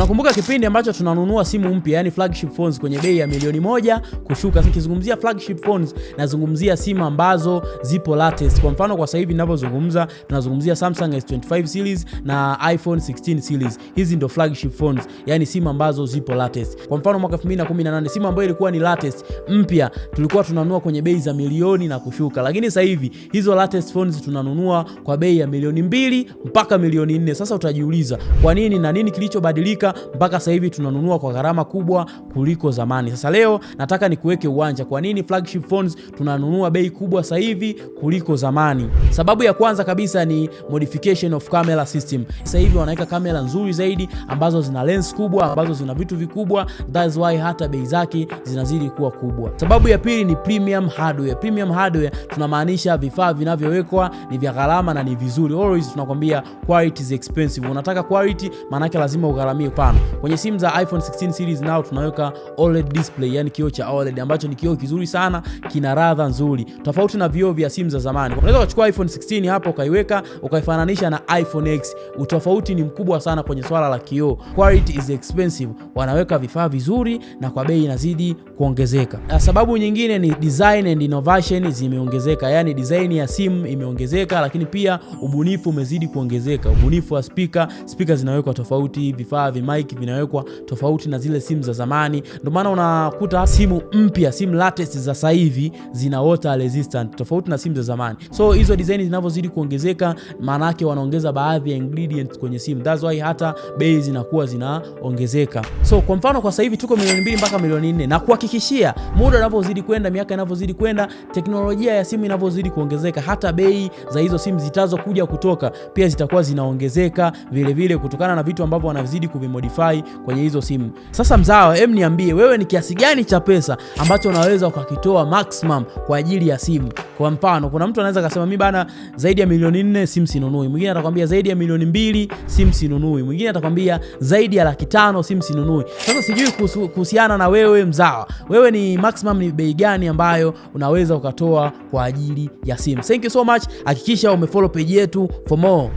Unakumbuka kipindi ambacho tunanunua simu mpya, yani flagship phones, kwenye bei ya milioni 1 kushuka? Nikizungumzia flagship phones, nazungumzia simu ambazo zipo latest. Kwa mfano, kwa sasa hivi ninavyozungumza, tunazungumzia Samsung S25 series na iPhone 16 series. Hizi ndo flagship phones, yani simu ambazo zipo latest. Kwa mfano, mwaka 2018 simu ambayo ilikuwa ni latest mpya tulikuwa tunanunua kwenye bei za milioni na kushuka, lakini sasa hivi hizo latest phones tunanunua kwa bei ya milioni 2 mpaka milioni 4. Sasa utajiuliza kwa nini na nini kilichobadilika mpaka sasa hivi tunanunua kwa gharama kubwa kuliko zamani? Sasa leo nataka nikuweke uwanja kwa nini flagship phones tunanunua bei kubwa sasa hivi kuliko zamani. Sababu ya kwanza kabisa ni modification of camera system. Sasa hivi wanaweka kamera nzuri zaidi ambazo zina lens kubwa, ambazo zina vitu vikubwa, that's why hata bei zake zinazidi kuwa kubwa. Sababu ya pili ni premium hardware. Premium hardware tunamaanisha vifaa vinavyowekwa ni vya gharama na ni vizuri. Always tunakwambia quality is expensive. Unataka quality, maanake lazima ugharamie. Mfano, kwenye simu za iPhone 16 series nao tunaweka OLED display, yani kioo cha OLED ambacho ni kioo kizuri sana, kina ladha nzuri, tofauti na vioo vya simu za zamani. Unaweza kuchukua iPhone 16 hapo ukaiweka ukaifananisha na iPhone X, utofauti ni mkubwa sana kwenye swala la kioo. Quality is expensive, wanaweka vifaa vizuri na kwa bei inazidi kuongezeka. Sababu nyingine ni design and innovation zimeongezeka, yani design ya simu imeongezeka, lakini pia ubunifu umezidi kuongezeka. Ubunifu wa speaker, speaker zinawekwa tofauti, vifaa vya mic vinawekwa tofauti na zile simu za zamani. Ndio maana unakuta simu mpya, simu latest za sasa hivi zina water resistant tofauti na simu za zamani. So hizo design zinavyozidi kuongezeka, maana yake wanaongeza baadhi ya ingredients kwenye simu, that's why hata bei zinakuwa zinaongezeka. So kwa mfano, kwa sasa hivi tuko milioni 2 mpaka milioni 4, na kuhakikishia muda unavyozidi kwenda, miaka inavyozidi kwenda, teknolojia ya simu inavyozidi kuongezeka, hata bei za hizo simu zitazokuja kutoka pia zitakuwa zinaongezeka vile vile, kutokana na vitu ambavyo wanazidi kuvimodify kwenye hizo simu. Sasa mzawa, em, niambie wewe ni kiasi gani cha pesa ambacho unaweza ukakitoa maximum kwa ajili ya simu? Kwa mfano, kuna mtu anaweza akasema, "Mimi bana, zaidi ya milioni 4 simu sinunui." Mwingine atakwambia, "Zaidi ya milioni 2 simu sinunui." Mwingine atakwambia, "Zaidi ya 500,000 simu sinunui." Sasa sijui kuhusiana na wewe mzawa, wewe ni maximum ni bei gani ambayo unaweza ukatoa kwa ajili ya simu? Thank you so much. Hakikisha umefollow page yetu for more.